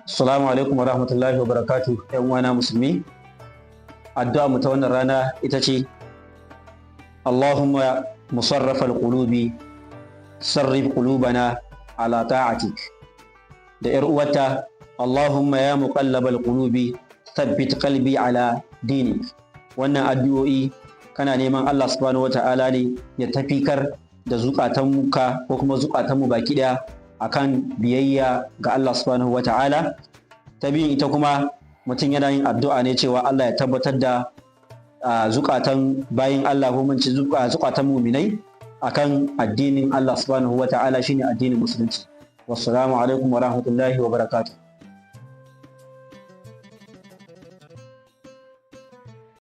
Assalamu alaikum wa rahmatullahi wa barakatuh, ‘yan uwana musulmi. Addu'a mu ta wannan rana ita ce: Allahumma musarrafal qulubi sarrif qulubana ala ta'atik. Da ‘yar uwarta: Allahumma ya muqallabal qulubi thabbit qalbi ala dinik. Wannan addu'o'i kana neman Allah subhanahu wata'ala ne ya tafikar da zukatanka ko kuma zukatanmu baki daya akan biyayya ga Allah subhanahu wata'ala. Ta biyun ita kuma mutum yana yin addu'a ne cewa Allah ya tabbatar da zukatan bayin Allah, ko mun ci zukatan muminai, akan addinin Allah subhanahu wata'ala, shine addinin musulunci. Wassalamu alaikum wa rahmatullahi wa barakatuh.